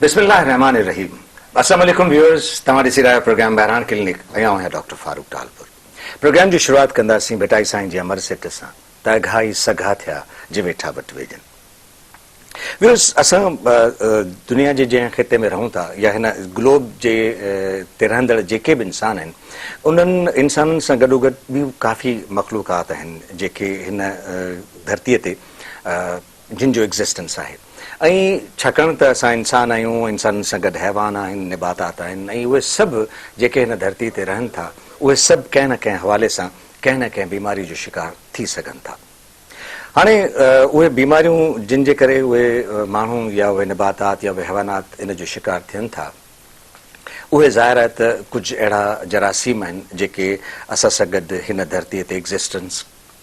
بسم الله الرحمٰن الرحيم السلام عليڪم ويورز توهان ڏسي رهيا آهيو پروگرام مهراڻ ڪلينڪ ۽ آئون آهيان ڊاڪٽر فاروق ٽالپر پروگرام جي شروعات ڪنداسين ڀٽائي سائين جي امر سٽ سان ته اگها ئي سگها ٿيا جي ويٺا وٽ ويڄن ويورز اسان دنيا جي جنهن خطي ۾ رهون ٿا يا هن گلوب جي تي رهندڙ جيڪي به انسان آهن انهن انسانن سان گڏوگڏ ٻيون ڪافي مخلوقات آهن جيڪي هن ڌرتي تي جن جو ايگزسٽنس آهي ۽ ڇاڪاڻ ته اسان انسان آهيون انسانن سان گڏ حيوان آهن نباتات آهن ۽ اهي سڀ جيڪي هن ڌرتي تي رهن ٿا اهي سڀ ڪنهن نه ڪنهن حوالي سان ڪنهن نه ڪنهن بيماري جو شڪار ٿي سگهن ٿا. هاڻي اهي بيماريون جن جي ڪري اهي ماڻهو يا اهي نباتات يا اهي حيوانات ان جو شڪار ٿين ٿا اهي ظاهر آهي ته ڪجهه اهڙا جراثيم آهن جيڪي اسان سان گڏ هن ڌرتي تي ايگزسٽنس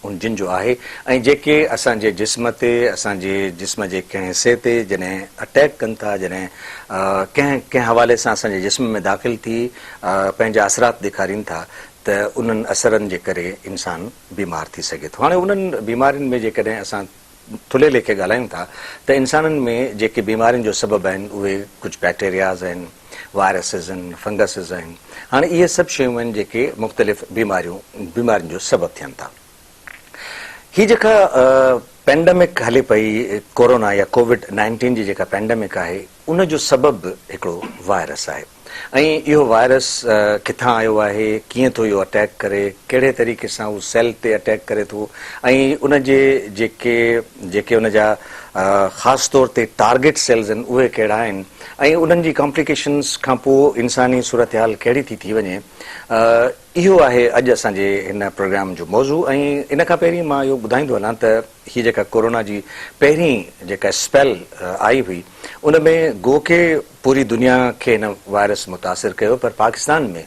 ان جن جو آهي ۽ جيڪي اسان جي جسم تي اسان جي جسم جي ڪنهن حصي تي جڏهن اٽيڪ ڪن ٿا جڏهن ڪنهن ڪنهن حوالي سان اسان جي جسم ۾ داخل ٿي پنهنجا اثرات ڏيکارين ٿا ته انهن اثرن جي ڪري انسان بيمار ٿي سگهي ٿو. هاڻي انهن بيمارين ۾ جيڪڏهن اسان ٿلهي ليکي ڳالهايون ٿا ته انسانن ۾ جيڪي بيمارين جو سبب آهن اهي ڪجهه بيڪٽيرياز آهن، وائرسز آهن، فنگسز آهن. هاڻي اهي سڀ شيون آهن جيڪي مختلف بيماريون بيمارين جو سبب ٿين ٿا. هي جيڪا پينڊمڪ هلي پئي ڪورونا يا ڪووڊ نائنٽين جي جيڪا پينڊمڪ آهي ان جو سبب به هڪڙو وائرس آهي ۽ اهو وائرس ڪٿان آيو آهي، ڪيئن ٿو اهو اٽيڪ ڪري، ڪهڙي طريقي سان هو سيل تي اٽيڪ ڪري ٿو ۽ ان جي جيڪي جيڪي ان جا خاص طور تي ٽارگيٽ سيلز آهن اهي ڪهڙا آهن ۽ انهن جي ڪامپليڪيشنز کان پوء انساني صورتحال ڪهڙي ٿي ٿي وڃي اهو آهي اڄ اسان جي هن پروگرام جو موضوع ۽ ان کان پهرين مان اهو ٻڌائيندو هلان ته هي جيڪا ڪورونا جي پهرين جيڪا اسپيل آئي هئي ان ۾ گو ڪي پوري دنيا کي هن وائرس متاثر ڪيو پر پاڪستان ۾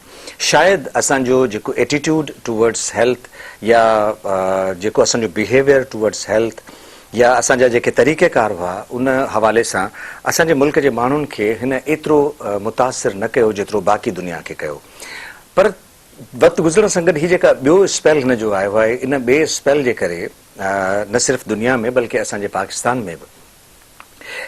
شايد اسان جو جيڪو ايٽيٽيوڊ ٽوورڊس هيلٿ يا جيڪو اسان جو بيهيويئر ٽوورڊس هيلٿ يا اسان جا جيڪي طريقه ڪار هئا ان حوالي سان اسان جي ملڪ جي ماڻهن کي هن ايترو متاثر نه ڪيو جيترو باقي دنيا کي ڪيو پر وقت گذرڻ سان گڏ هي جيڪا ٻيو اسپيل هن جو آيو آهي ان ٻئي اسپيل جي ڪري نه صرف دنيا ۾ بلڪه اسان جي پاڪستان ۾ به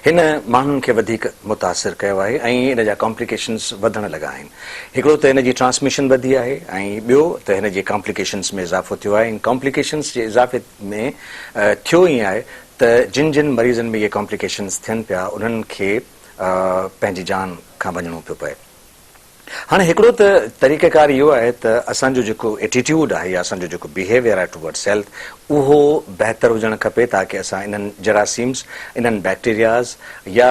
هن ماڻهن کي وڌيڪ متاثر ڪيو آهي ۽ ان جا ڪامپليڪيشنز وڌڻ لڳا آهن. هڪڙو ته هن جي ٽرانسميشن وڌي آهي ۽ ٻيو ته هن جي ڪامپليڪيشنز ۾ اضافو ٿيو آهي ۽ ڪامپليڪيشنز جي اضافي ۾ ٿيو ائين آهي ته جن جن مريضن ۾ اهي ڪامپليڪيشنز ٿين پيا انهن کي پنهنجي جان کان وڃڻو پيو پئي. هاڻي هڪڙو ته طريقه ڪار اهو آهي ته اسان جو جيڪو ايٽيٽيوڊ آهي يا اسان جو جيڪو بيهيويئر آهي ٽوورڊس هيلٿ اهو بهتر هجڻ کپي تاڪه اسان انهن جراثيمز، انهن بيڪٽيرياز يا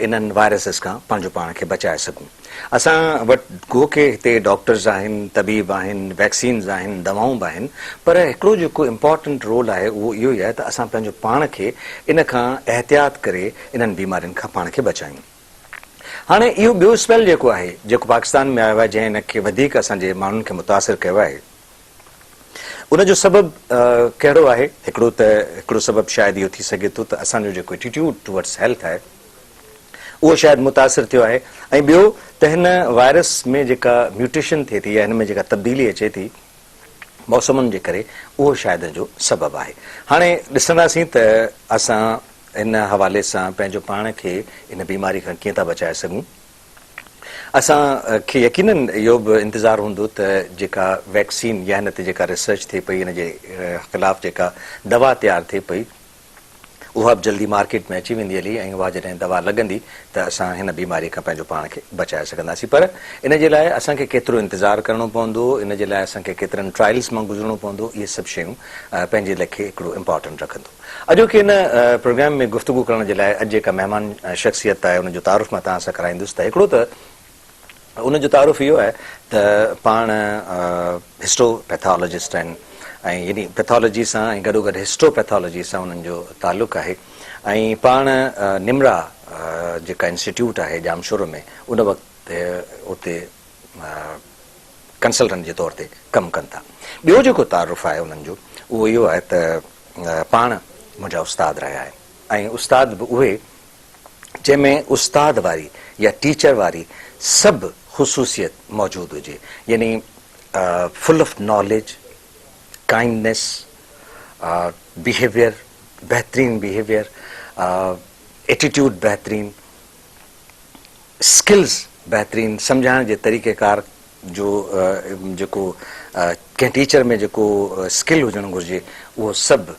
انهن وائرسز کان پنهنجو پاڻ کي بچائي سگهون. اسان وٽ گو ڪي هتي ڊاڪٽرز آهن، طبيب آهن، ويڪسينز آهن، دوائون به آهن پر هڪڙو جيڪو امپارٽنٽ رول آهي اهو اهو ئي آهي ته اسان پنهنجو پاڻ کي ان کان احتياط ڪري انهن بيمارين کان پاڻ کي بچايون. هاڻي اهو ٻيو اسپيل جيڪو آهي جيڪو پاڪستان ۾ آيو آهي جنهن ان کي وڌيڪ اسان جي ماڻهن کي متاثر ڪيو آهي ان جو سبب ڪهڙو آهي هڪڙو ته هڪڙو سبب شايد اهو ٿي سگهي ٿو ته اسان جو جيڪو ايٽيٽيوڊ ٽوورڊس هيلٿ آهي اهو شايد متاثر ٿيو آهي ۽ ٻيو ته هن وائرس ۾ جيڪا ميوٽيشن ٿئي ٿي يا هن ۾ جيڪا تبديلي اچي ٿي موسمن جي ڪري اهو شايد ان جو سبب آهي. هاڻي ڏسنداسين ته اسان ان حوالي سان پنهنجو پاڻ کي ان بيماري کان ڪيئن ٿا بچائي سگهون. اسان کي يقينن اهو به انتظار هوندو ته جيڪا ويڪسين يا هن تي جيڪا ريسرچ ٿئي پئي ان جي خلاف جيڪا دوا تيار ٿئي پئي اها به جلدي مارڪيٽ ۾ اچي ويندي هلي ۽ اها جڏهن دوا لڳندي ته اسان هن بيماري کان پنهنجو پاڻ کي بچائي سگهنداسين پر ان جي لاء اسان کي ڪيترو انتظار ڪرڻو پوندو ان جي لاء اسان کي ڪيترن ٽرائلز مان گذرڻو پوندو اهي سڀ شيون پنهنجي ليکي هڪڙو امپارٽنٽ رکندو. اڄوڪي هن پروگرام ۾ گفتگو ڪرڻ جي لاء اڄ جيڪا مهمان شخصيت آهي ان جو تعارف مان توهان سان ڪرائيندس ته هڪڙو ته ان جو تعارف اهو آهي ته پاڻ هسٽو پيٿالاجسٽ آهن ۽ يعني پيٿالاجي سان ۽ گڏوگڏ هسٽو پيٿالاجي سان انهن جو تعلق آهي ۽ پاڻ نمرا جيڪا انسٽيٽيوٽ آهي ڄامشورو ۾ ان وقت اتي ڪنسلٽنٽ جي طور تي ڪم ڪن ٿا. ٻيو جيڪو تعارف آهي انهن جو اهو اهو آهي ته پاڻ منهنجا استاد رهيا آهن ۽ استاد به اهي جنهن ۾ استاد واري يا ٽيچر واري سڀ خصوصيت موجود هجي يعني full of knowledge, kindness, behaviour بهترين بيهيويئر، ايٽيٽيوڊ بهترين. اسڪلز بهترين سمجهائڻ جي طريقه ڪار جو جيڪو ڪنهن ٽيچر ۾ جيڪو اسڪل هجڻ گهرجي اهو سڀ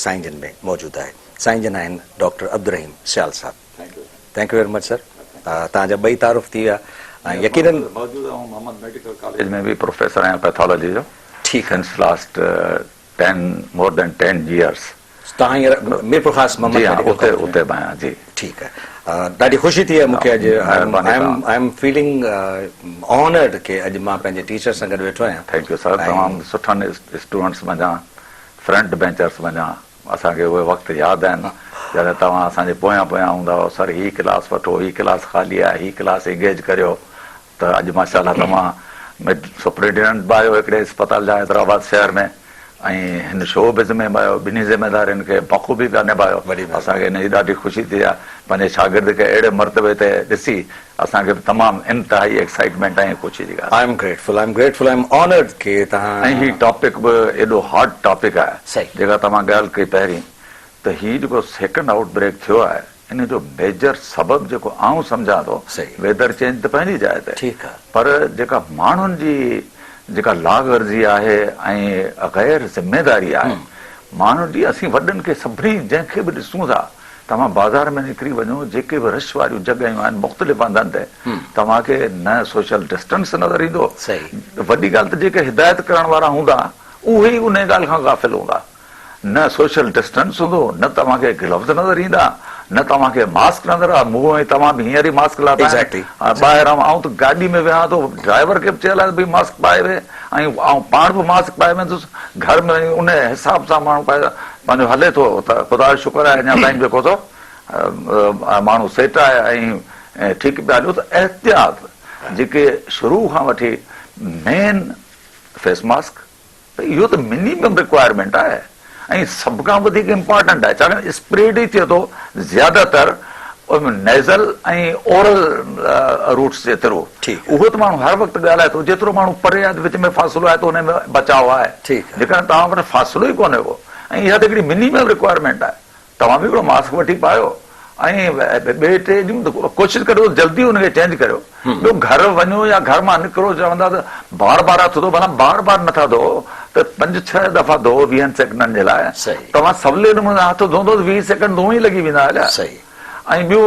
سائين جن ۾ موجود آهي. سائين جن آهن ڊاڪٽر عبدالرحيم سيال صاحب. Thank you very much sir. توهان جا ٻئي تعارف ٿي ويا ۽ يقينن. موجوده آئون محمد ميڊيڪل ڪاليج ۾ به پروفيسر آهيان پيٿالاجي جو. ٺيڪ. Since last ten more than ten years. توهان هينئر ميرپورخاص محمد جي ها اتي اتي به آهيان جي. ٺيڪ آهي ڏاڍي خوشي ٿي آهي مونکي اڄ I am feeling honoured ڪي اڄ مان پنهنجي ٽيچر سان گڏ ويٺو آهيان. Thank you سر تمام سٺن اسٽوڊنٽس منجهان فرنٽ بينچرس منجهان اسان کي اهي وقت ياد آهن جڏهن توهان اسان جي پويان پويان هوندا هئو سر هي ڪلاس وٺو هي ڪلاس خالي آهي هي ڪلاس انگيج ڪريو ته اڄ ماشاء الله توهان سپرنٽينڊنٽ به آهيو هڪڙي اسپتال جا حيدرآباد شهر ۾ ۽ هن شو بز ۾ به آهيو ٻنهي ذميدارين کي بخوبي پيا نڀايو اسان کي ان جي ڏاڍي خوشي ٿي آهي پنهنجي شاگرد کي اهڙي مرتبي تي ڏسي اسان کي به تمام انتهائي ايڪسائيٽمينٽ ۽ خوشي جي ڳالهه آهي. I am grateful I am grateful I am honoured ڪي توهان. ۽ هي ٽاپڪ به ايڏو هاٽ ٽاپڪ آهي جيڪا توهان ڳالهه ڪئي پهرين ته هي جيڪو سيڪنڊ آئوٽ بريڪ ٿيو آهي ان جو ميجر سبب جيڪو آئون سمجهان ٿو ويدر چينج ته پنهنجي جاء تي پر جيڪا ماڻهن جي جيڪا لاغرضي آهي ۽ غير ذميداري آهي ماڻهن جي اسين وڏن کي سڀني جنهن کي به ڏسون ٿا توهان بازار ۾ نڪري وڃو جيڪي به رش واريون جڳهيون آهن مختلف هنڌن تي توهان کي نه سوشل ڊسٽنس نظر ايندو وڏي ڳالهه ته جيڪي هدايت ڪرڻ وارا هوندا اهي ئي انهي ڳالهه کان غافل هوندا. نه سوشل ڊسٽنس هوندو، نه توهان کي گلوز نظر ايندا، نه توهان کي ماسڪ نظر ايندا، مون ۽ توهان به هينئر ئي ماسڪ لاتا آهن، ٻاهر آئون ته گاڏي ۾ ويهان ٿو، ڊرائيور کي به چيل آهي ته ڀئي ماسڪ پائي ويهه ۽ آئون پاڻ به ماسڪ پائي ويندس، گهر ۾ وڃي ان حساب سان ماڻهو پنهنجو هلي ٿو ته خدا جو شڪر آهي اڃا تائين جيڪو سو ماڻهو سيٽ آهي ۽ ٺيڪ پيا هليون ته احتياط جيڪي شروع کان وٺي مين فيس ماسڪ ته اهو ته منيمم رڪوائرمينٽ آهي ۽ سڀ کان وڌيڪ امپارٽنٽ آهي ڇاڪاڻ اسپريڊ ئي ٿئي ٿو زياده تر نيزل ۽ اورل روٽس جي ٿرو اهو ته ماڻهو هر وقت ڳالهائي ٿو جيترو ماڻهو پري آهي وچ ۾ فاصلو آهي ته ان ۾ بچاء آهي جيڪڏهن توهان وٽ فاصلو ئي ڪونهي ڪو ۽ اها ته هڪڙي منيمم رڪوائرمينٽ آهي توهان به هڪڙو ماسڪ وٺي پايو ۽ ٻئي ٽي ڏينهن ته ڪوشش ڪريو جلدي ان کي چينج ڪريو ٻيو گهر وڃو يا گهر مان نڪرو چوندا ته بار بار هٿ ڌو ڀلا بار بار نٿا ڌو ته پنج ڇهه دفعا ڌو ويهن سيڪنڊن جي لاء توهان سولي نموني هٿ ڌوندو ته ويهه سيڪنڊ ڌوئي لڳي ويندا هليا ۽ ٻيو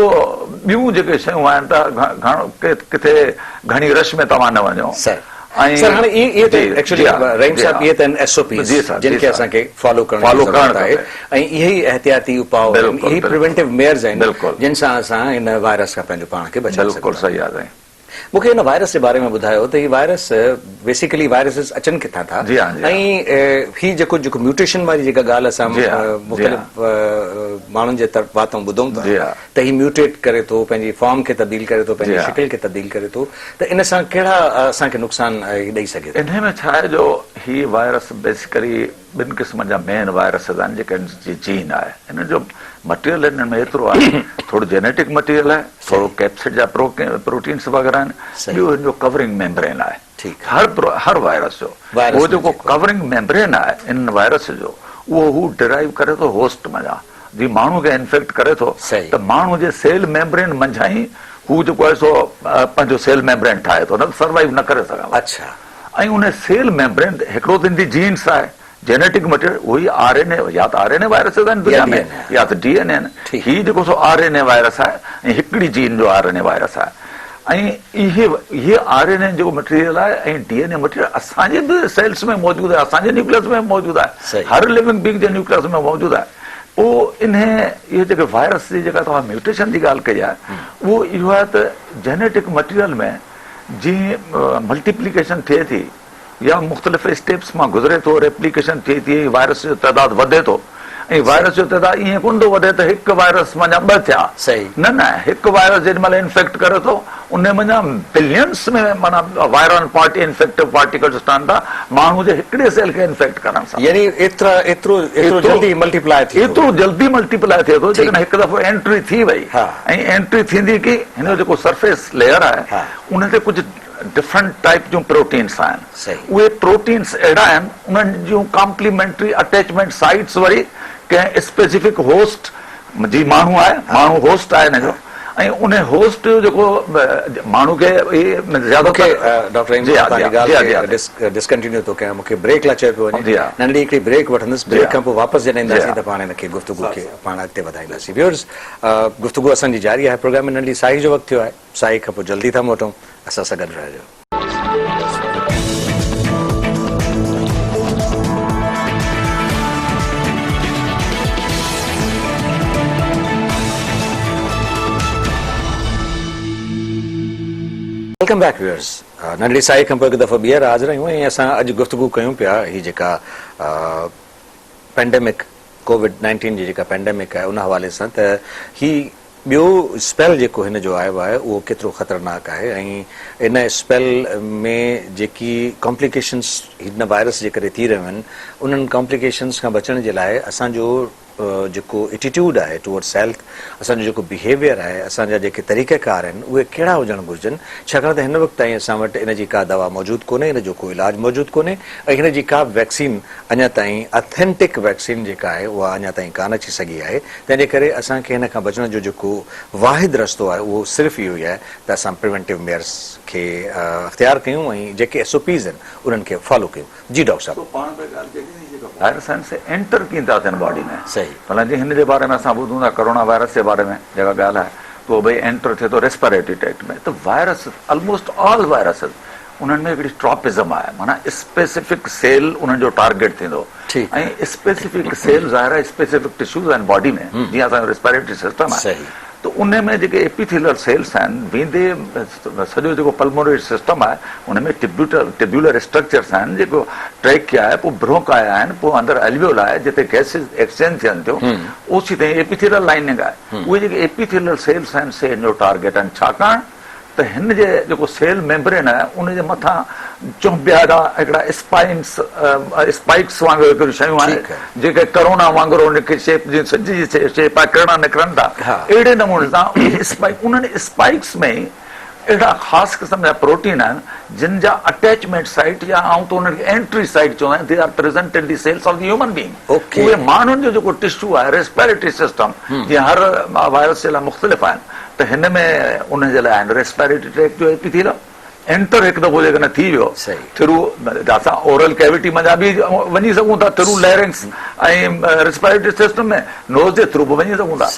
ٻيون جيڪي شيون آهن ته گهڻو ڪٿي گهڻي رش ۾ توهان نه وڃو. ۽ سر هاڻي اهي ته ايڪچولي رحيم صاحب اهي ته آهن ايس او پيز جن کي اسان کي فالو ڪرڻ جي ضرورت آهي ۽ اهي ئي احتياطي اپاء آهن اهي ئي پريونٽو ميئرز آهن جن سان اسان هن وائرس کان پنهنجو پاڻ کي بچائي سگهون ٿا. مون کي هن وائرس جي باري ۾ ٻڌايو ته هي وائرس بيسيڪلي وائرسز اچن ڪٿان ٿا ۽ هي جيڪو جيڪو ميوٽيشن واري جيڪا ڳالهه اسان مختلف ماڻهن جي طرف واتون ٻڌون ٿا ته هي ميوٽيٽ ڪري ٿو پنهنجي فارم کي تبديل ڪري ٿو پنهنجي شڪل کي تبديل ڪري ٿو ته ان سان ڪهڙا اسان کي نقصان هي ڏئي سگهي ٿو. انهي ۾ ڇا آهي جو هي وائرس بيسيڪلي ٻن قسمن جا مين وائرسز آهن جيڪا ان جي جين آهي انهن جو مٽيريل انهن ۾ ايترو آهي ٿورو جينيٽڪ مٽيريل آهي ٿورو ڪيپسڊ جا پروٽينس وغيره آهن ٻيو هن جو ڪورنگ ميمبرين آهي هر هر وائرس جو اهو جيڪو ڪورنگ ميمبرين آهي ان وائرس جو اهو هو ڊرائيو ڪري ٿو هوسٽ منجهان جي ماڻهو کي انفيڪٽ ڪري ٿو ته ماڻهو جي سيل ميمبرين منجهان ئي هو جيڪو آهي سو پنهنجو سيل ميمبرين ٺاهي ٿو نه ته سروائيو نه ڪري سگهندو اڇا ۽ ان سيل ميمبرين هڪڙو ته ان جي جينس آهي جينيٽڪ مٽيريل اهو ئي آر اين اي يا ته آر اين اي وائرسز آهن دنيا ۾ يا ته ڊي اين اي آهن هي جيڪو سو آر اين اي وائرس آهي ۽ هڪڙي جين جو آر اين اي وائرس آهي ۽ اهي اهي آر اين اي جيڪو مٽيريل آهي ۽ ڊي اين اي مٽيريل اسان جي به سيلس ۾ موجود آهي اسان جي نيوڪليس ۾ موجود آهي هر لونگ بينگ جي نيوڪليس ۾ موجود آهي پوء انهي اهي جيڪي وائرس جي جيڪا توهان ميوٽيشن جي ڳالهه ڪئي آهي اهو اهو آهي ته جينيٽڪ مٽيريل ۾ جي ملٽيپليڪيشن ٿئي ٿي يا مختلف اسٽيپس مان گذري ٿو ريپليڪيشن ٿئي ٿي ۽ وائرس جو تعداد وڌي ٿو ۽ وائرس جو تعداد ائين ڪونه ٿو وڌي ته هڪ وائرس منجهان ٻه ٿيا نه نه هڪ وائرس جيڏي مهل انفيڪٽ ڪري ٿو ان منجهان بلينس ۾ معنيٰ وائرل پارٽي انفيڪٽو پارٽيڪلز ٺهن ٿا ماڻهو جي هڪڙي سيل کي انفيڪٽ ڪرڻ سان يعني ايترا ايترو ايترو جلدي ملٽيپلائي ٿئي ٿو ايترو جلدي ملٽيپلائي ٿئي ٿو جيڪڏهن هڪ دفعو انٽري ٿي وئي ۽ انٽري ٿيندي ڪي هن جو جيڪو سرفيس ليئر آهي ان تي ڪجهه ڊفرنٽ ٽائيپ جون پروٽينس آهن اهي پروٽينس اهڙا آهن انهن جون ڪامپليمينٽري اٽيچمينٽ سائيٽس وري ڪنهن اسپيسفڪ هوسٽ جي ماڻهو آهي ماڻهو هوسٽ آهي ان جو ۽ ان هوسٽ جو جيڪو ماڻهو کي زياده مون کي ڊاڪٽر رحيم صاحب توهان جي ڳالهه کي ڊسڪنٽينيو ٿو ڪيان مون کي بريڪ لاء چيو پيو وڃي ننڍڙي هڪڙي بريڪ وٺندس بريڪ کان پوء واپس جڏهن اينداسين ته پاڻ هن کي گفتگو کي پاڻ اڳتي وڌائينداسين ويورز گفتگو اسان جي جاري آهي پروگرام ۾ ننڍڙي ساهي جو وقت ٿيو آهي ساهي کان پوء جلدي ٿا موٽون اسان سان گڏ رهجو. Welcome back viewers ننڍڙي ساهي کان پوء هڪ دفعو ٻيهر حاضر آهيون ۽ اسان اڄ گفتگو ڪيون پيا هي جيڪا پينڊيمڪ ڪووڊ 19 جي جيڪا پينڊيمڪ آهي ان حوالي سان ته هي ٻيو اسپيل جيڪو هن جو آيو آهي اهو ڪيترو خطرناڪ آهي ۽ ان اسپيل ۾ جيڪي ڪامپليڪيشنس هن وائرس جي ڪري ٿي رهيون آهن انهن ڪامپليڪيشنس کان بچڻ جي لاء اسان جو جيڪو ايٽيٽيوڊ آهي ٽوورڊس هيلٿ اسان جو جيڪو بيهيويئر آهي اسان جا جيڪي طريقه ڪار آهن اهي ڪهڙا هجڻ گهرجن ڇاڪاڻ ته هن وقت تائين اسان وٽ ان جي ڪا دوا موجود ڪونهي ان جو ڪو علاج موجود ڪونهي ۽ هن جي ڪا به ويڪسين اڃا تائين اٿينٽڪ ويڪسين جيڪا آهي اها اڃا تائين ڪانه اچي سگهي آهي تنهن جي ڪري اسان کي هن کان بچڻ جو جيڪو واحد رستو آهي اهو صرف اهو ئي آهي ته اسان پريونٽو ميئرس کي اختيار ڪيون ۽ جيڪي ايس او پيز آهن انهن کي فالو ڪيون جي ڊاڪٽر صاحب. سو پاڻ پئي ڳالهه ڪئي ٿي جيڪا وائرس آهن سي اينٽر ڪيئن ٿا ٿين باڊي ۾ صحيح. ڀلا جي هن جي باري ۾ اسان ٻڌون ٿا ڪرونا وائرس جي باري ۾ جيڪا ڳالهه آهي ته اهو ڀئي اينٽر ٿئي ٿو ريسپائريٽري ٽريڪٽ ۾ ته وائرس الموسٽ آل وائرسز انهن ۾ هڪڙي ٽراپزم آهي معنيٰ اسپيسفڪ سيل انهن جو ٽارگيٽ ٿيندو ۽ اسپيسفڪ سيل ظاهر آهي اسپيسفڪ ٽشوز آهن باڊي ۾ جيئن اسان جو ريسپائريٽري سسٽم آهي ته ان ۾ جيڪي ايپيٿيلر سيلس آهن ويندي سڄو جيڪو پلمونري سسٽم آهي ان ۾ ٽيبيولر اسٽرڪچرس آهن جيڪو ٽريڪيا آهي پوء برونڪاء آهن پوء اندر الويولا آهي جتي گيسز ايڪسچينج ٿين ٿيون اوسي تائين ايپيٿيلر لائننگ آهي اهي جيڪي ايپيٿيلر سيلس آهن سي ان جو ٽارگيٽ آهن ڇاڪاڻ ته هن جي جيڪو سيل ميمبرين آهي ان جي مٿان چونبيارا هڪڙا اسپائنس اسپائڪس وانگر هڪڙيون شيون آهن جيڪي ڪرونا وانگر ان کي شيپ جي سج جي شيپ آهي ڪرڻا نڪرن ٿا اهڙي نموني سان اهي اسپائڪ انهن اسپائڪس ۾ اهڙا خاص قسم جا پروٽين آهن جن جا اٽيچمينٽ سائيٽ يا آئون ته انهن کي انٽري سائيٽ چوندو آهيان they are present in the cells of the human being اهي ماڻهن جو جيڪو ٽشو آهي ريسپائريٽري سسٽم جيئن هر وائرس جي لاء مختلف آهن ته هن ۾ ان جي لاء آهن ريسپائريٽري ٽريڪٽ جو ايپيٿيلم انٽر هڪ دفعو جيڪڏهن ٿي ويو ٿرو اسان اورل ڪيويٽي منجهان به وڃي سگهون ٿا ٿرو ليرنگس ۽ ريسپائريٽري سسٽم ۾ نوز جي ٿرو به وڃي سگهون ٿا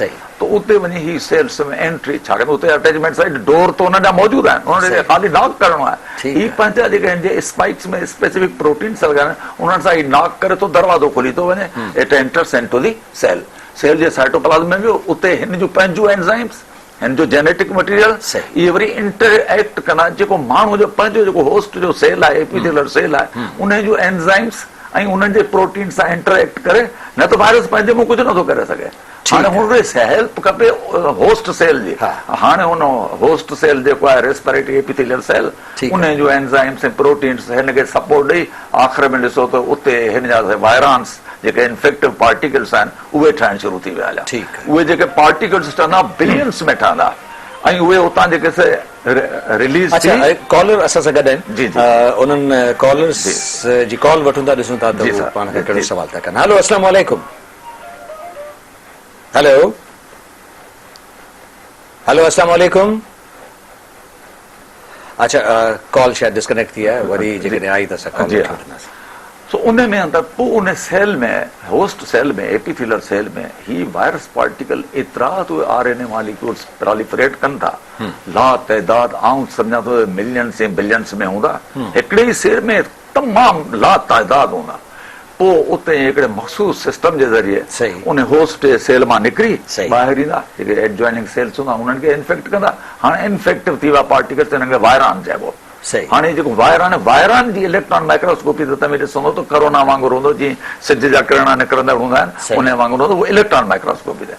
ته اتي وڃي هي سيلس ۾ انٽري ڇاڪاڻ اتي اٽيچمينٽ سائيٽ ڊور ته انهن جا موجود آهن انهن کي خالي ناڪ ڪرڻو آهي هي پنهنجا جيڪي هن جي اسپائڪس ۾ اسپيسفڪ پروٽينس لڳا آهن انهن سان هي ناڪ ڪري ٿو دروازو کلي ٿو وڃي it enters into the cell cell جي سائٽوپلازم ۾ ويو اتي هن جون پنهنجون اينزائمز هن جو جينيٽڪ مٽيريل اهي وري انٽر ايڪٽ ڪندا جيڪو ماڻهو جو پنهنجو جيڪو هوسٽ جو سيل آهي ايپيٿيلر سيل آهي ان جون اينزائمز ۽ انهن جي پروٽين سان انٽر ايڪٽ ڪري نه ته وائرس پنهنجي منهن ڪجهه نٿو ڪري سگهي هاڻي هن کي هيلپ کپي هوسٽ سيل جي هاڻي هن هوسٽ سيل جيڪو آهي ريسپريٽري ايپيٿيليل سيل ان جون اينزائمز ۽ پروٽينز هن کي سپورٽ ڏئي آخر ۾ ڏسو ته اتي هن جا وائرانس جيڪي انفيڪٽو پارٽيڪلس آهن اهي ٺهڻ شروع ٿي ويا هليا اهي جيڪي پارٽيڪلس ٺهندا بلينس ۾ ٺهندا ۽ اهي اتان جيڪي سي رليز ٿي اڇا ڪالر اسان سان گڏ آهن جي جي انهن ڪالرس جي ڪال وٺون ٿا ڏسون ٿا ته هو پاڻ کان ڪهڙو سوال ٿا ڪن هلو اسلام عليڪم هلو هلو اسلام عليڪم اڇا ڪال شايد ڊسڪنيڪٽ ٿي آهي وري جيڪڏهن آئي ته اسان ڪال وٺي وٺنداسين. سو ان ۾ اندر پوء ان سيل ۾ هوسٽ سيل ۾ ايپيٿيلر سيل ۾ هي وائرس پارٽيڪل ايترا ته اهي آر اين اي ماليڪيولز پراليفريٽ ڪن ٿا لا تعداد آئون سمجهان ٿو ملينس ۽ بلينس ۾ هوندا هڪڙي ئي سيل ۾ تمام لا تعداد هوندا پوء اتي هڪڙي مخصوص سسٽم جي ذريعي ان هوسٽ جي سيل مان نڪري ٻاهر ايندا جيڪي ايڊجوائننگ سيلز هوندا انهن کي انفيڪٽ ڪندا هاڻي انفيڪٽو ٿي ويا پارٽيڪلز انهن کي وائران چئبو هاڻي جيڪو وائران وائران جي اليڪٽران مائڪروسڪوپي تي توهين ڏسندو ته ڪرونا وانگر هوندو جيئن سج جا ڪرڻا نڪرندڙ هوندا آهن ان وانگر هوندو اهو اليڪٽران مائڪروسڪوپي تي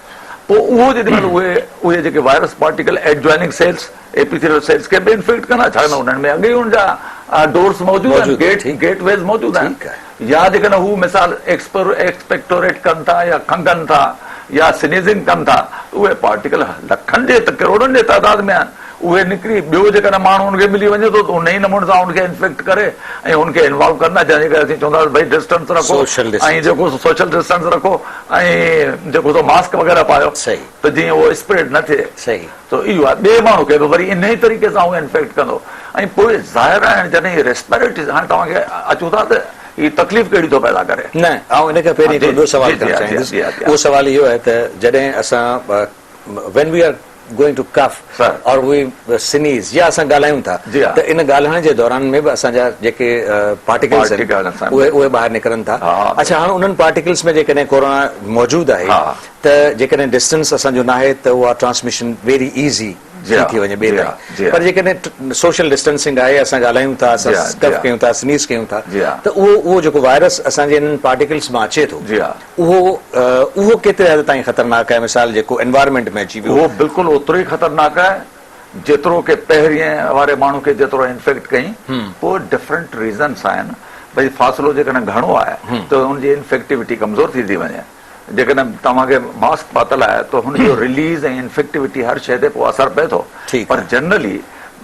پوء اهو جيڏي مهل اهي اهي جيڪي virus particle adjoining cells epithelial cells کي به انفيڪٽ ڪندا ڇاڪاڻ ته انهن ۾ اڳ ئي ان جا ڊورس موجود آهن گيٽ گيٽ ويز موجود آهن يا جيڪڏهن هو مثال ايڪسپيڪٽوريٽ ڪن ٿا يا کنگهن ٿا يا سنيزنگ ڪن ٿا اهي پارٽيڪل لکن جي ته ڪروڙن جي تعداد ۾ آهن اهي نڪري ٻيو جيڪڏهن ماڻهو ان کي ملي وڃي ٿو ته ان ئي نموني سان ان کي انفيڪٽ ڪري ۽ ان کي انوالو ڪندا جنهن جي ڪري اسين چوندا ڀئي ڊسٽنس رکو ۽ جيڪو سوشل ڊسٽنس رکو ۽ جيڪو سو ماسڪ وغيره پايو ته جيئن اهو اسپريڊ نه ٿئي ته اهو آهي ٻئي ماڻهو کي به وري ان ئي طريقي سان اهو انفيڪٽ ڪندو ۽ پوء ظاهر آهي جڏهن هي ريسپيريٽري هاڻي توهان کي اچون ٿا ته هي تڪليف ڪهڙي ٿو پيدا ڪري. نه آئون ان کان پهرين هڪڙو ٻيو سوال ڪرڻ چاهيندس اهو سوال اهو آهي ته جڏهن اسان when we are going to cough or we sneeze يا اسان ڳالهايون ٿا ته ان ڳالهائڻ جي دوران ۾ به اسان جا جيڪي پارٽيڪلز آهن اهي اهي ٻاهر نڪرن ٿا اڇا هاڻ انهن پارٽيڪلز ۾ جيڪڏهن ڪورونا موجود آهي ته جيڪڏهن ڊسٽنس اسان جو ناهي ته اها ٽرانسميشن ويري ايزي ٿي ٿي وڃي ٻئي تائين پر جيڪڏهن سوشل ڊسٽنسنگ آهي اسان ڳالهايون ٿا اسان ڪف ڪيون ٿا سنيز ڪيون ٿا ته اهو اهو جيڪو وائرس اسان جي انهن پارٽيڪلز مان اچي ٿو اهو اهو ڪيتري حد تائين خطرناڪ آهي مثال جيڪو انوائرمينٽ ۾ اچي ويو. اهو بلڪل اوترو ئي خطرناڪ آهي جيترو ڪي پهرين واري ماڻهو کي جيترو انفيڪٽ ڪئين پوء ڊفرنٽ ريزنس آهن ڀئي فاصلو جيڪڏهن گهڻو آهي ته ان جي انفيڪٽيوٽي ڪمزور ٿي ٿي وڃي جيڪڏهن توهان کي ماسڪ پاتل آهي ته هن جو رليز ۽ انفيڪٽيوٽي هر شيء تي پوء اثر پئي ٿو پر جنرلي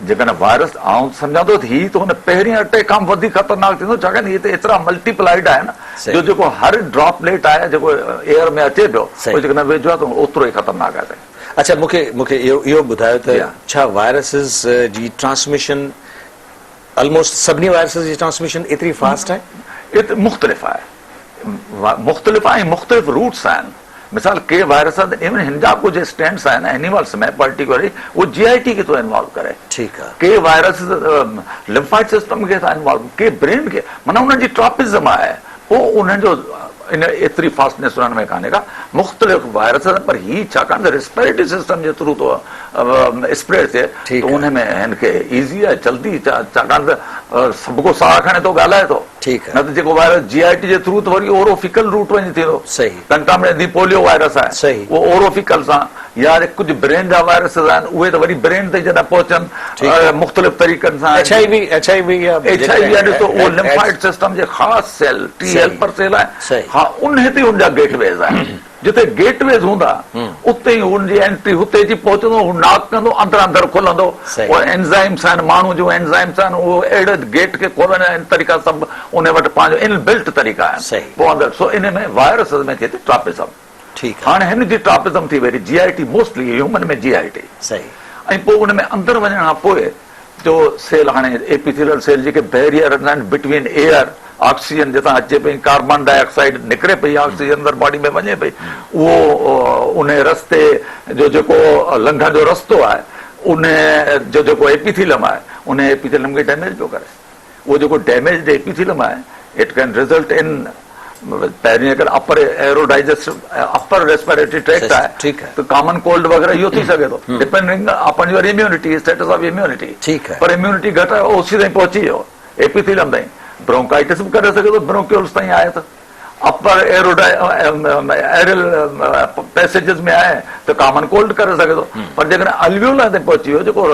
جيڪڏهن وائرس آئون سمجهان ٿو ته هي ته هن پهرين اٽيڪ کان وڌيڪ خطرناڪ ٿيندو ڇاڪاڻ هي ته ايترا ملٽيپلائيڊ آهن جو جيڪو هر ڊراپليٽ آهي جيڪو ايئر ۾ اچي پيو اهو جيڪڏهن ويجهو آهي ته اوترو ئي خطرناڪ آهي. اڇا مون کي مون کي اهو اهو ٻڌايو ته ڇا وائرسز جي ٽرانسميشن الموسٽ سڀني وائرسز جي ٽرانسميشن ايتري فاسٽ آهي؟ مختلف آهي مختلف آهي ۽ مختلف روٽس آهن مثال ڪي وائرس آهن ايون هن جا ڪجهه اسٽرينڊس آهن اينيملس ۾ پرٽيڪولرلي اهو جي آء ٽي کي ٿو انوالو ڪري ٺيڪ آهي ڪي وائرس لمفائڊ سسٽم کي ٿا انوالو ڪي برين کي معنيٰ انهن جي ٽراپزم آهي پوء انهن جو ان ايتري فاسٽنيس انهن ۾ ڪانهي ڪا مختلف وائرس آهن پر هي ڇاڪاڻ ته ريسپيريٽري سسٽم جي ٿرو ٿو اسپريڊ ٿئي ته ان ۾ هن کي ايزي آهي جلدي ڇاڪاڻ ته سڀ ڪو ساهه کڻي ٿو ڳالهائي ٿو ٺيڪ نه ته جيڪو وائرس جي آء ٽي جي ٿرو ته وري اورو فيڪل روٽ وڃي ٿيندو صحيح ڪنٽامنيٽ the polio virus آهي صحيح اهو اورو فيڪل سان يا ڪجهه برين جا وائرسز آهن اهي ته وري برين تائين جڏهن پهچن مختلف طريقن سان H I V H I V يا ايڇ I V آهي ڏسو اهو لمفائڊ سسٽم جي خاص سيل ٽي هيلپر سيل آهي ها انهي تي ان جا گيٽ ويز آهن جتي گيٽ ويز هوندا اتي ئي هن جي انٽري هتي اچي پهچندو هو ناڪ ڪندو اندر اندر کلندو اهي انزائمس آهن ماڻهو جون انزائمس آهن اهو اهڙي گيٽ کي کولڻ جا طريقا سڀ ان وٽ پنهنجو ان بلٽ طريقا آهن پوء اندر سو ان ۾ وائرسز ۾ ٿئي ٿي ٽراپزم هاڻي هن جي ٽراپزم ٿي وئي جي آء ٽي موسٽلي هيومن ۾ جي آء ٽي ۽ پوء ان ۾ اندر وڃڻ کان پوء جو سيل هاڻي ايپيٿيلل سيل جيڪي بيريئر آهن بٽوين ايئر آڪسيجن جتان اچي پئي ڪاربان ڊاء آڪسائيڊ نڪري پئي آڪسيجن اندر باڊي ۾ وڃي پئي اهو ان رستي جو جيڪو لنگهڻ جو رستو آهي ان جو جيڪو ايپيٿيلم آهي ان ايپيٿيلم کي ڊيميج پيو ڪري اهو جيڪو ڊيميجڊ ايپيٿيلم آهي it can result ان پهرين اگر upper aero digest upper respiratory tract آهي ته ڪامن ڪولڊ وغيره اهو ٿي سگهي ٿو depending upon your immunity status of immunity per immunity گهٽ آهي اوسي تائين پهچي ويو ايپيٿيلم تائين برونڪائٽس به ڪري سگهي ٿو برونڪيولس تائين آهي ته اپر ايرو ايرل پيسيجز ۾ آهي ته ڪامن ڪولڊ ڪري سگهي ٿو پر جيڪڏهن الويولا تائين پهچي ويو جيڪو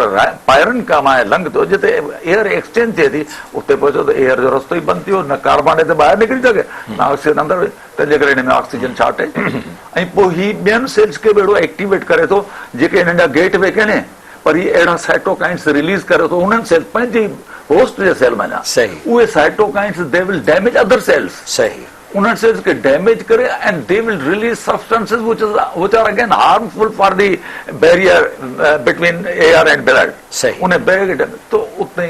پائرن ڪام آهي لنگ ٿيو جتي ايئر ايڪسچينج ٿئي ٿي اتي پهچو ته ايئر جو رستو ئي بند ٿي ويو، نه ڪاربان هتي ٻاهر نڪري سگهي نه آڪسيجن اندر وڃي، تنهن جي ڪري هن ۾ آڪسيجن شارٽيج ۽ پوء هي ٻين سيلز کي به اهڙو ايڪٽيويٽ ڪري ٿو جيڪي هنن جا گيٽ وي ڪينهي پر هي اهڙا سائٽوڪائنس رليز ڪري ٿو انهن سيلز پنهنجي هوسٽ جي سيل منجهان اهي cytokines they will damage other cells انهن سيلز کي ڊيميج ڪري and they will release substances which are again harmful for the barrier between air and blood in barrier کي ڊيميج ته اتي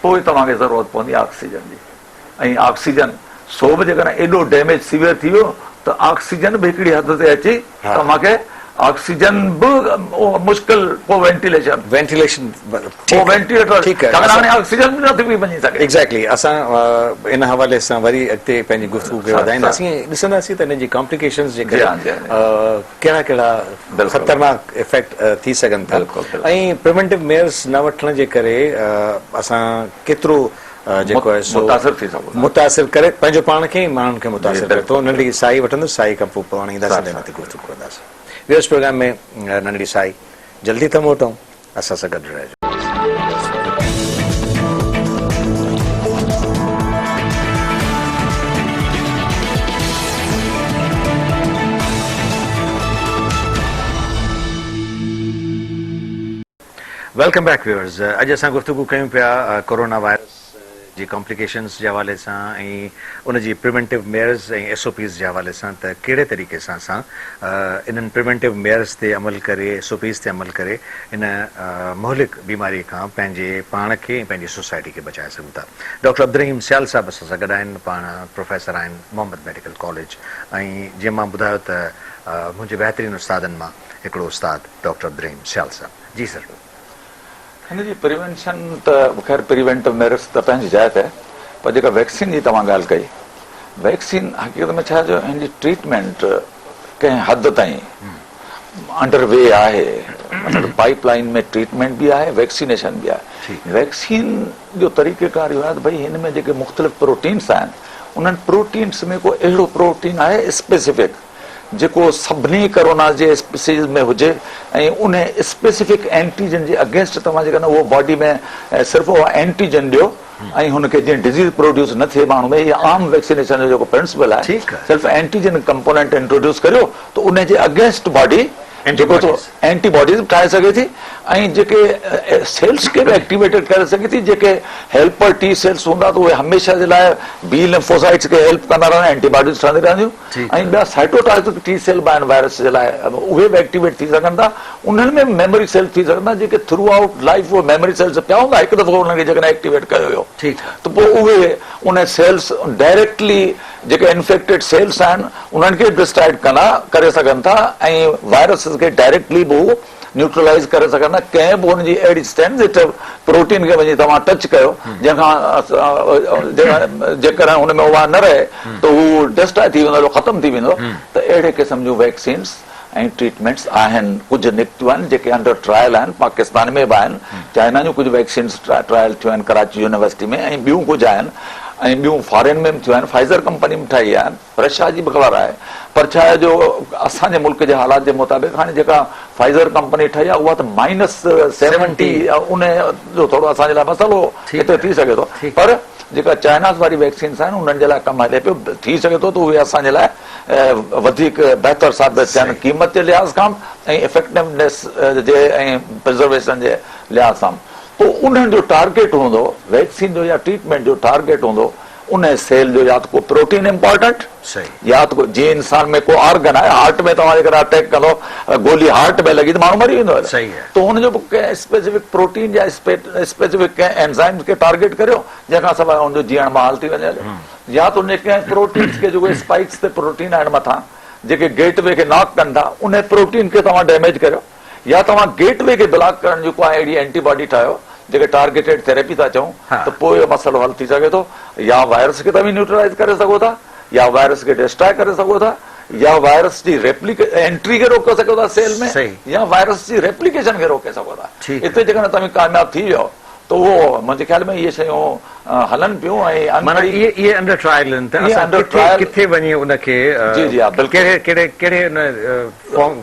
پوء توهان کي ضرورت پوندي آڪسيجن جي ۽ آڪسيجن سو به جيڪڏهن ايڏو ڊيميج سيويئر ٿي ويو ته آڪسيجن به هڪڙي حد تي اچي توهان کي آڪسيجن به مشڪل پوء وينٽيليشن وينٽيليشن پوء وينٽيليٽر ٺيڪ آهي هاڻي آڪسيجن به نٿي پئي وڃي سگهي. ايگزيڪٽلي اسان ان حوالي سان وري اڳتي پنهنجي گفتگو کي وڌائينداسين ۽ ڏسنداسين ته ان جي ڪامپليڪيشنز جي ڪري ڪهڙا ڪهڙا خطرناڪ افيڪٽ ٿي سگهن ٿا ۽ پريونٽو ميئرز نه وٺڻ جي ڪري اسان ڪيترو جيڪو آهي سو متاثر ٿي سگهون ٿا متاثر ڪري پنهنجو پاڻ کي ۽ ماڻهن کي متاثر ڪري ٿو. ننڍڙي ساهي وٺندس ساهي کان پوء پاڻ اينداسين ته ان تي گفتگو ڪنداسين. ويورز پروگرام ۾ ننڍڙي ساهي جلدي ٿا موٽون اسان سان گڏ رهجو. Welcome back viewers اڄ اسان گفتگو ڪيون پيا ڪورونا وائرس جي ڪامپليڪيشنز جي حوالي سان ۽ ان جي preventive mayors ۽ S O Ps جي حوالي سان ته ڪهڙي طريقي سان اسان انهن پريونٽو ميئرز تي عمل ڪري ايس او پيز تي عمل ڪري ان مهلڪ بيماري کان پنهنجي پاڻ کي ۽ پنهنجي سوسائٽي کي بچائي سگهون ٿا. ڊاڪٽر عبدالرحيم سيال صاحب اسان سان گڏ آهن پاڻ پروفيسر آهن محمد ميڊيڪل ڪاليج ۽ جيئن مان ٻڌايو ته منهنجي بهترين استادن مان هڪڙو استاد ڊاڪٽر عبدالرحيم سيال صاحب جي سر. هن جي پريونشن ته خير پريونٽو ميرس ته پنهنجي جاء تي پر جيڪا ويڪسين جي توهان ڳالهه ڪئي ويڪسين حقيقت ۾ ڇا جو هن جي ٽريٽمينٽ ڪنهن حد تائين انڊر وي آهي مطلب پائپ لائن ۾ ٽريٽمينٽ به آهي ويڪسينيشن به آهي ويڪسين جو طريقه ڪار اهو آهي ته ڀئي هن ۾ جيڪي مختلف پروٽينس آهن انهن پروٽينس ۾ ڪو اهڙو پروٽين آهي اسپيسفڪ جيڪو سڀني ڪرونا جي اسپيسيز ۾ هجي ۽ ان اسپيسفڪ اينٽيجن جي اگينسٽ توهان جيڪڏهن اهو باڊي ۾ صرف اهو اينٽيجن ڏيو ۽ هن کي جيئن ڊزيز پروڊيوس نه ٿئي ماڻهو ۾ هي عام ويڪسينيشن جو جيڪو پرنسپل آهي صرف اينٽيجن ڪمپونينٽ انٽروڊيوس ڪريو ته ان جي اگينسٽ باڊي جيڪو ٿو اينٽي باڊيز به ٺاهي سگهي ٿي ۽ جيڪي سيلز کي به ايڪٽيويٽيڊ ڪري سگهي ٿي جيڪي هيلپر ٽي سيلز هوندا ته اهي هميشه جي لاء بي لمفوسائٽس کي هيلپ ڪندا رهندا اينٽي باڊيز ٺهندي رهنديون ۽ ٻيا سائٽوٽاڪسڪ ٽي سيل به آهن وائرس جي لاء اهي به ايڪٽيويٽ ٿي سگهن ٿا انهن ۾ ميموري سيل ٿي سگهن ٿا جيڪي ٿرو آئوٽ لائف اهي ميموري سيلز پيا هوندا هڪ دفعو انهن کي جيڪڏهن ايڪٽيويٽ ڪيو ويو ته پوء اهي ان سيلز ڊائريڪٽلي جيڪي انفيڪٽيڊ سيلز آهن انهن کي ڊسٽرائيڊ ڪندا ڪري سگهن ٿا ۽ وائرسز کي ڊائريڪٽلي به هو نيوٽرلائيز ڪري سگهن ٿا ڪنهن به ان جي اهڙي سينسيٽو پروٽين کي وڃي توهان ٽچ ڪيو جنهن کان جيڪڏهن ان ۾ اها نه رهي ته هو ڊسٽرائي ٿي ويندو ختم ٿي ويندو ته اهڙي قسم جون ويڪسينس ۽ ٽريٽمينٽس آهن ڪجهه نڪتيون آهن جيڪي انڊر ٽرائل آهن پاڪستان ۾ به آهن چائنا جون ڪجهه ويڪسينس ٽرائل ٿيون آهن ڪراچي يونيورسٽي ۾ ۽ ٻيون ڪجهه آهن ۽ ٻيون فارين ۾ به ٿيون آهن فائزر ڪمپني به ٺاهي آهي رشيا جي به خبر آهي پر ڇا آهي جو اسان جي ملڪ جي حالات جي مطابق هاڻي جيڪا فائزر ڪمپني ٺاهي آهي اها ته مائنس سيونٽي ان جو ٿورو اسان جي لاء مسئلو هتي ٿي سگهي ٿو پر جيڪا چائناز واري ويڪسينس آهن انهن جي لاء ڪم هلي پيو ٿي سگهي ٿو ته اهي اسان جي لاء وڌيڪ بهتر ثابت ٿين قيمت جي لحاظ کان ۽ افيڪٽونيس جي ۽ پرزرويشن جي لحاظ سان پوء انهن جو ٽارگيٽ هوندو ويڪسين جو يا ٽريٽمينٽ جو ٽارگيٽ هوندو ان سيل جو يا ته ڪو پروٽين امپارٽنٽ يا ته ڪو جيئن انسان ۾ ڪو آرگن آهي هارٽ ۾ توهان جيڪڏهن اٽيڪ ڪندو گولي هارٽ ۾ لڳي ته ماڻهو مري ويندو ته ان جو به ڪنهن اسپيسفڪ پروٽين يا اسپيسفڪ ڪنهن اينزائمز کي ٽارگيٽ ڪريو جنهن کان سواء ان جو جيئڻ محال ٿي وڃي يا ته ان جي ڪنهن پروٽينز کي جيڪو اسپائڪس تي پروٽين آهن مٿان جيڪي گيٽ وي کي ناڪ ڪن ٿا ان پروٽين کي توهان ڊيميج ڪريو يا توهان گيٽ وي کي بلاڪ ڪرڻ جي ڪا اهڙي اينٽي باڊي ٺاهيو جيڪي ٽارگيٽيڊ ٿيراپي ٿا چئون ته پوء اهو مسئلو حل ٿي سگهي ٿو يا وائرس کي توهين نيوٽرلائز ڪري سگهو ٿا يا وائرس کي ڊسٽرائي ڪري سگهو ٿا يا وائرس جي انٽري کي روڪي سگهو ٿا سيل ۾ يا وائرس جي ريپليڪيشن کي روڪي سگهو ٿا اتي جيڪڏهن توهين ڪامياب ٿي ويو ته اهو منهنجي خيال ۾ اهي شيون هلن پيون ۽ معنيٰ اهي اهي انڊر ٽرائل آهن ته اسان ڪٿي ڪٿي وڃي ان کي جي جي ها بلڪل ڪهڙي ڪهڙي ڪهڙي ان فارم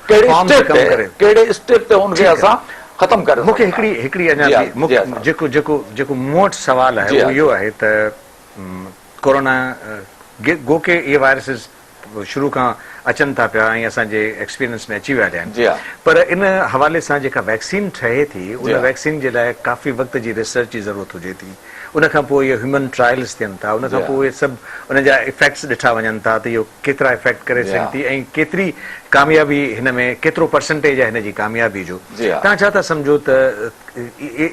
ڪهڙي اسٽيپ تي ڪهڙي اسٽيپ تي ان کي اسان ختم ڪري مون کي هڪڙي هڪڙي اڃا به جيڪو جيڪو جيڪو مون وٽ سوال آهي اهو اهو آهي ته ڪورونا گو ڪي اهي وائرسز شروع کان اچن ٿا پيا ۽ اسان جي ايڪسپيرينس ۾ اچي ويا آهن پر ان حوالي سان جيڪا ويڪسين ٺهي ٿي ان ويڪسين جي لاء ڪافي وقت جي ريسرچ جي ضرورت هجي ٿي ان کان پوء اهي هيومن ٽرائلز ٿين ٿا ان کان پوء اهي سڀ ان جا افيڪٽس ڏٺا وڃن ٿا ته اهو ڪيترا افيڪٽ ڪري سگهي ٿي ۽ ڪيتري ڪاميابي هن ۾ ڪيترو پرسنٽيج آهي هن جي ڪاميابي جو توهان ڇا ٿا سمجهو ته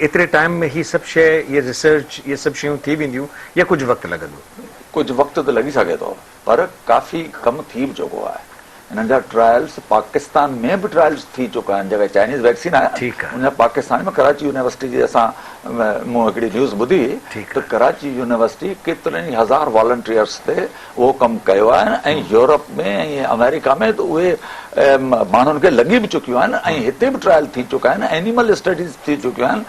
ايتري ٽائيم ۾ هي سڀ شيء اهي ريسرچ اهي سڀ شيون ٿي وينديون يا ڪجهه وقت لڳندو؟ ڪجهه وقت ته لڳي سگهي ٿو پر ڪافي ڪم ٿي به چڪو آهي. انهن جا ٽرائلز پاڪستان ۾ به ٽرائلز ٿي چڪا آهن جيڪا چائنيز ويڪسين آهي ان جا پاڪستان ۾ ڪراچي يونيورسٽي جي اسان مون هڪڙي نيوز ٻڌي هئي ته ڪراچي يونيورسٽي ڪيترن ئي هزار والنٽيئرس تي اهو ڪم ڪيو آهي ۽ يورپ ۾ ۽ آمريڪا ۾ ته اهي ماڻهن کي لڳي به چڪيون آهن ۽ هتي به ٽرائل ٿي چڪا آهن اينيمل اسٽڊيز ٿي چڪيون آهن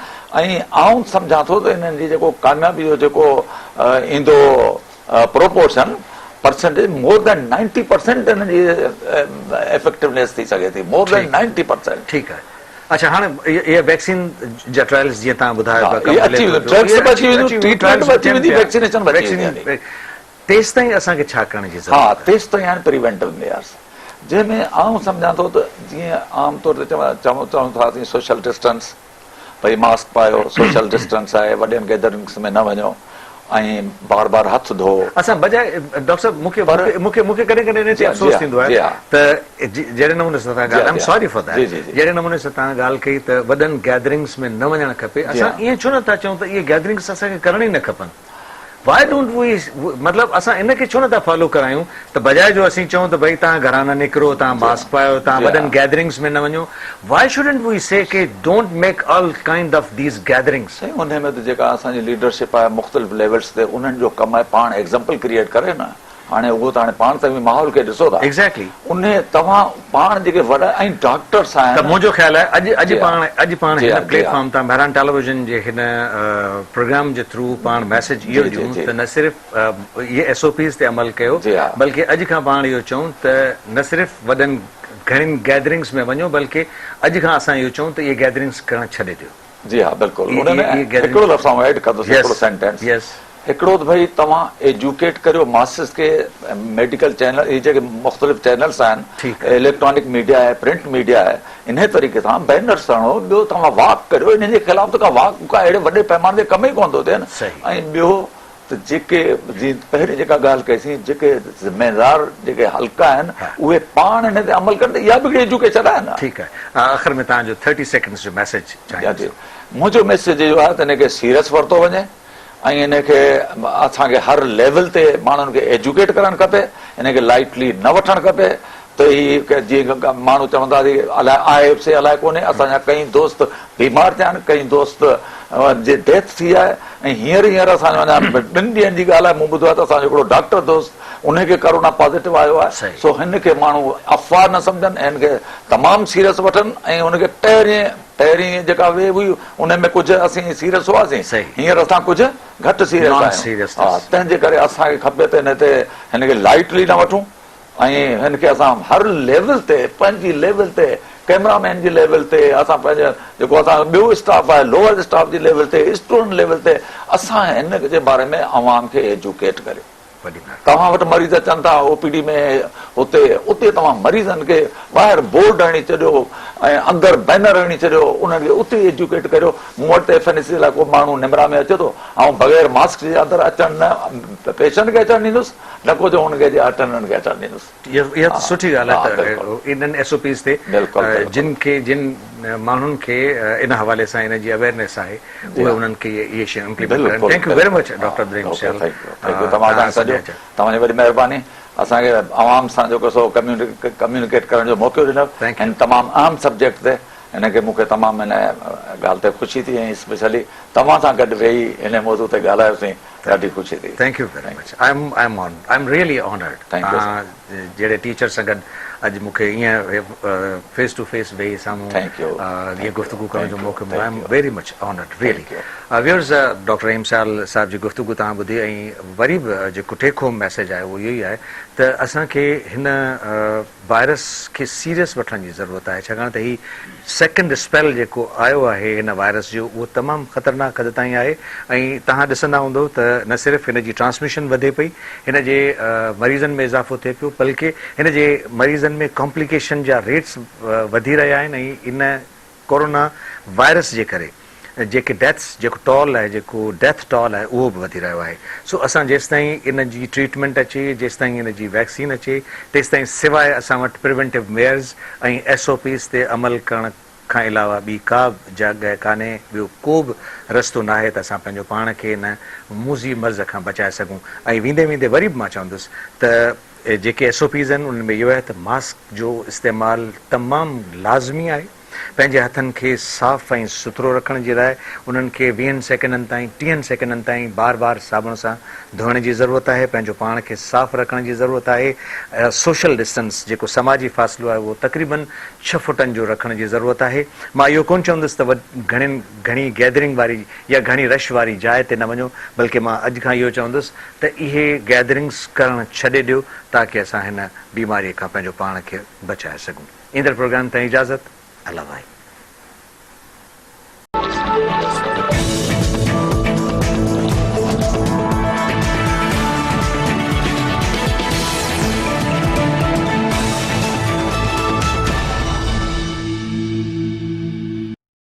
۽ آئون سمجهان ٿو ته انهن جي جيڪو ڪاميابي جو جيڪو ايندو proportion percentage more than ninety percent ان جي افيڪٽونيس ٿي سگهي ٿي مور دين نائنٽي پرسينٽ. ٺيڪ آهي اڇا هاڻي اها ويڪسين جا ٽرائلز جيئن توهان ٻڌايو پيا ڪم هلي ٿو پيو ڊرگس به اچي وينديون ٽريٽمينٽ به اچي ويندي ويڪسينيشن به اچي ويندي تيستائين اسان کي ڇا ڪرڻ جي ضرورت آهي؟ ها تيستائين آهن پريونٽو ميئرس جنهن ۾ آئون سمجهان ٿو ته جيئن عام طور تي چئون ٿا سوشل ڊسٽنس ڀئي ماسڪ پايو، سوشل ڊسٽنس آهي، وڏين گيدرنگس ۾ نه وڃو ۽ بار بار هٿ ڌوئو. اسان بجاء ڊاڪٽر صاحب مون کي مون کي مون کي ڪڏهن ڪڏهن ان تي افسوس ٿيندو آهي ته جهڙي نموني سان توهان ڳالهه I am sorry for that جهڙي نموني سان توهان ڳالهه ڪئي ته وڏن گيدرنگس ۾ نه وڃڻ کپي اسان ائين ڇو نه ٿا چئون ته اهي گيدرنگس اسان کي ڪرڻ ئي نه کپن. Why don't we مطلب اسان ان کي ڇو نٿا فالو ڪرايون ته بجاء جو اسين چئون ته ڀئي توهان گهران نه نڪرو توهان ماسڪ پايو توهان وڏن گيدرنگس ۾ نه وڃو Why shouldn't we say K don't make all kind of these gatherings. سائين انهي ۾ ته جيڪا اسان جي ليڊرشپ آهي مختلف ليولز تي انهن جو ڪم آهي پاڻ ايگزامپل ڪريئيٽ ڪري نه هاڻي اهو ته هاڻي پاڻ توهين ماحول کي ڏسو ٿا. Exactly. انهي توهان پاڻ جيڪي وڏا ۽ ڊاڪٽرس آهن. ته منهنجو خيال آهي اڄ اڄ پاڻ اڄ پاڻ هن پليٽ فارم تان مهراڻ ٽيليويزن جي هن پروگرام جي ٿرو پاڻ ميسيج اهو ڏيون ته نه صرف اهي ايس او پيز تي عمل ڪيو بلڪه اڄ کان پاڻ اهو چئون ته نه صرف وڏن گهڻين گيدرنگس ۾ وڃو بلڪه اڄ کان اسان اهو چئون ته اهي گيدرنگس ڪرڻ ڇڏي ڏيو. جي ها بلڪل ان ۾ هڪڙو لفظ آئون ايڊ ڪندس هڪڙو سينٽينس هڪڙو ته ڀئي توهان ايجوڪيٽ ڪريو ماسز کي ميڊيڪل چينل هي جيڪي مختلف چينلز آهن اليڪٽرانڪ ميڊيا آهي پرنٽ ميڊيا آهي انهي طريقي سان بينرز هڻو ٻيو توهان واڪ ڪريو انهن جي خلاف ته ڪا واڪ ڪا اهڙي وڏي پيماني تي ڪم ئي ڪونه ٿو ٿئي نه ۽ ٻيو ته جيڪي جي پهرين جيڪا ڳالهه ڪئي سين جيڪي ذميدار جيڪي حلقا آهن اهي پاڻ ان تي عمل ڪن ته اها به هڪڙي ايجوڪيشن آهي نه. ٺيڪ آهي آخر ۾ توهان جو ٿرٽي سيڪنڊز جو ميسيج چاهيندس. جي منهنجو ميسيج اهو آهي ته ان کي سيريس ورتو وڃي ۽ ان کي اسان کي هر ليول تي ماڻهن کي ايجوڪيٽ ڪرڻ کپي ان کي لائٽلي نه وٺڻ کپي ته هي جيئن ماڻهو چوندا ته الائي آهي سي الائي ڪونهي اسان جا ڪئين دوست بيمار ٿيا آهن ڪئين دوست جي ڊيٿ ٿي آهي ۽ هينئر هينئر اسان جو اڃا ٻن ڏينهن جي ڳالهه آهي مون ٻڌو آهي ته اسان جو هڪڙو ڊاڪٽر دوست ان کي ڪرونا پازيٽو آيو آهي سو هن کي ماڻهو افواهه نه سمجهن ۽ هن کي تمام سيريس وٺن ۽ هن کي پهرين پهرين جيڪا ويو هئي ان ۾ ڪجهه اسين سيريس هئاسين هينئر اسان ڪجهه گهٽ سيريس آهيون تنهن جي ڪري اسان کي کپي ته هن تي هن کي لائٽلي نه وٺون ۽ هن کي اسان هر ليول تي پنهنجي ليول تي ڪئميرا مين جي ليول تي اسان پنهنجي جيڪو اسان ٻيو اسٽاف آهي لوئر اسٽاف جي ليول تي اسٽوڊنٽ ليول تي اسان هن جي باري ۾ عوام کي ايجوڪيٽ ڪريو توهان وٽ مريض اچن ٿا او پي ڊي ۾ هتي اتي توهان مريضن کي ٻاهر بورڊ هڻي ڇڏيو ۽ اندر بينر هڻي ڇڏيو انهن کي اتي ايجوڪيٽ ڪريو مون وٽ ته ايف اين سي لاء ڪو ماڻهو نمرا ۾ اچي ٿو آئون بغير ماسڪ جي اندر اچڻ نه پيشنٽ کي اچڻ ڏيندس نه ڪو جو هن کي جي اٽينڊنٽ کي اچڻ ڏيندس. اها ته سٺي ڳالهه آهي ته انهن ايس او پيز تي جن کي جن ماڻهن کي ان حوالي سان ان جي اويئرنيس آهي اهي انهن کي اهي شيون امپليمينٽ ڪرن. Thank you very much doctor Abdul Rahim Sial. Thank you توهان اسان کي سڏيو توهان جي وڏي مهرباني اسان کي عوام سان جيڪو سو ڪميونيڪيٽ ڪرڻ جو موقعو ڏنو هن تمام اهم سبجيڪٽ تي ان کي مون کي تمام ان ڳالهه تي خوشي ٿي ۽ اسپيشلي توهان سان گڏ ويهي ان موضوع تي ڳالهايوسين ڏاڍي خوشي ٿي. Thank you very much I am I am really honoured توهان جهڙي ٽيچر سان گڏ اڄ مون کي ائين فيس ٽو فيس ويهي سامهون ائين گفتگو ڪرڻ جو موقعو مليو I am very much honoured really viewers doctor Rahim Sial صاحب جي گفتگو توهان ٻڌي ۽ وري به جيڪو ٽيڪ هوم ميسيج آهي اهو اهو ئي آهي ته اسان کي هن وائرس کي سيريس وٺڻ جي ضرورت آهي ڇاڪاڻ ته هي سيڪنڊ اسپيل جيڪو آيو آهي هن وائرس جو اهو تمام خطرناڪ حد تائين آهي ۽ توهان ڏسندا هوندو ته نه صرف هن جي ٽرانسميشن وڌي پئي هن جي مريضن ۾ اضافو ٿئي پيو بلڪه هن جي مريضن ۾ ڪامپليڪيشن جا ريٽس وڌي رهيا آهن ۽ ان ڪورونا وائرس جي ڪري جيڪي ڊيٿس جيڪو ٽول آهي جيڪو ڊيٿ ٽول آهي اهو به وڌي رهيو آهي سو اسان جيستائين ان جي ٽريٽمينٽ اچي جيستائين ان جي ويڪسين اچي تيستائين سواء اسان وٽ preventive mayors ۽ S O Ps تي عمل ڪرڻ کان علاوه ٻي ڪا به جڳهه ڪانهي ٻيو ڪو به رستو ناهي ته اسان پنهنجو پاڻ کي ان موذي مرض کان بچائي سگهون ۽ ويندي ويندي وري به مان چوندس ته جيڪي ايس او پيز آهن انهن ۾ اهو آهي ته ماسڪ جو استعمال تمام لازمي آهي. پنهنجي هٿن کي صاف ۽ سٿرو رکڻ جي لاء انهن کي ويهن سيڪنڊن تائين ٽيهن سيڪنڊن تائين بار بار صابڻ سان ڌوئڻ جي ضرورت آهي پنهنجو پاڻ کي صاف رکڻ جي ضرورت آهي سوشل ڊسٽنس جيڪو سماجي فاصلو آهي اهو تقريبن ڇهه فوٽن جو رکڻ جي ضرورت آهي مان اهو ڪونه چوندس ته گهڻين گهڻي گيدرنگ واري يا گهڻي رش واري جاء تي نه وڃو بلڪه مان اڄ کان اهو چوندس ته اهي گيدرنگس ڪرڻ ڇڏي ڏيو تاڪه اسان هن بيماري کان پنهنجو پاڻ کي بچائي سگهون. ايندڙ پروگرام تائين اجازت الله واهي.